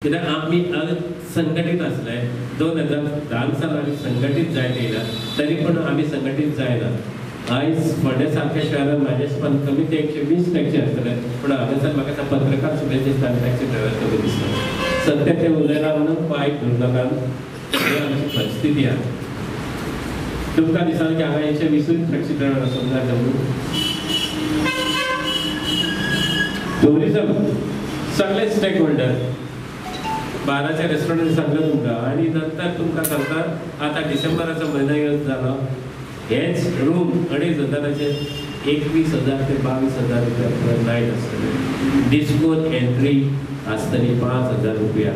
कित्याक आमी संघटीत आसले 2010 साल आमी संघटीत जायत येयला तरी पूण आमी संघटीत जायना. आयज फोंड्या सारक्या शहरान म्हाज्या हिसपान कमी ते 120 टॅक्सी आसतले, पूण हांगासर म्हाका दिसता पत्रकार सुद्दां दिसता आनी टॅक्सी ड्रायव्हर कमी दिसता. सत्य तें उलयलां म्हणून वायट धरूं नाका, ही आमची परिस्थिती आहा. तुमकां दिसना की हांगा 120 टॅक्सी ड्रायव्हर आसूंक जाय म्हणून. टुरिजम सगळे स्टेक होल्डर बाराच्या रेस्टॉरंट सांगलं तुमकां आनी नंतर तुमकां सांगता आतां डिसेंबराचो म्हयनो येवन जालो, हेच रूम 2500 21,000 ते 22,000 रुपया पर नायट आसतले. डिस्कोन एंट्री आसतली 5,000 रुपया,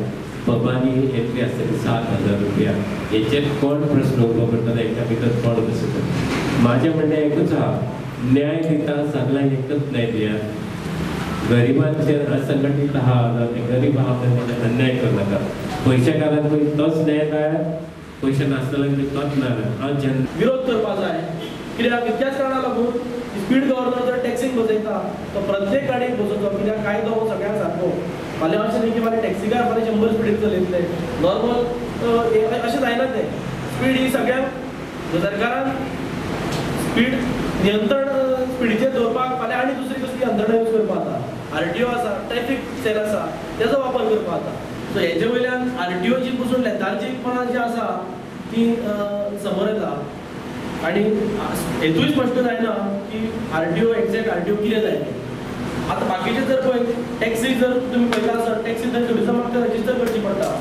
पबानी एंट्री आसतली 7,000 रुपया. हेचेर कोण प्रस्न उबो करता, हेच्या भितर कोण बसता. म्हाजें म्हणणें एकूच आहा, न्याय दिता सगळ्यांक एकच न्याय दियात. गरिबांचेर असंघटीत आहा जावं ते गरीब आहा तांचेर अन्याय करूं नाका. पयशेकारांकूय तोच न्याय जाय, पयशे नासतल्यांकूय तोच न्याय जाय. हांव जेन्ना विरोध करपा जाय कित्याक त्याच कारणाक लागून स्पीड गव्हर्नर जर टॅक्सीक बसयता तो प्रत्येक गाडयेक बसोवचो, कित्याक कायदो हो सगळ्यांक सारको. फाल्यां अशें न्ही की फाल्यां टॅक्सीकार फाल्यां 100 स्पिडीर चलयतले, नॉर्मल अशें जायना तें. स्पीड ही सगळ्यांक सरकारान स्पीड नियंत्रण स्पिडीचेर दवरपाक फाल्यां आनी दुसरी कसली यंत्रणा यूज करपाक जाता. आरटीओ आसा, ट्रॅफिक सेल आसा, तेजो वापर करपाक जाता. सो हेजे वयल्यान आरटीओची पसून लेथार्जीकपणां जी आसा ती समोर येता आनी हेतूय स्पश्ट जायना की आरटीओ एक्झॅक्ट आरटीओ कितें जाय तें. आतां बाकीचे जर पळय टॅक्सी जर तुमी पळयता आसत, टॅक्सी जर टुरिजमाक रजिस्टर करची पडटा,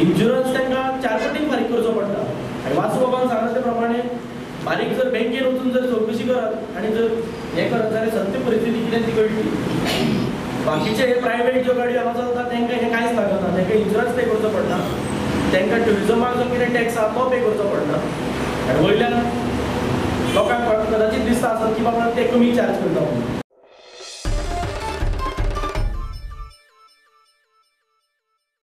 इन्शुरन्स तांकां 4 पटीन फारीक करचो पडटा. आनी वासू बाबान सांगला ते प्रमाणे बारीक जर बँकेन वचून जर चवकशी करत आनी जर हें करत जाल्यार सत्य परिस्थिती कितें ती कळटली. बाकीचे हे प्रायवेट ज्यो गाडयो हांगा चलता तांकां हें कांयच लागना, तांकां इन्शुरन्स पे करचो पडना, तांकां टुरिजमाक जो कितें टॅक्स आहा तो पे करचो पडना. आनी वयल्यान लोकांक कदाचित दिसता आसत की बाबा ते कमी चार्ज करता म्हणून.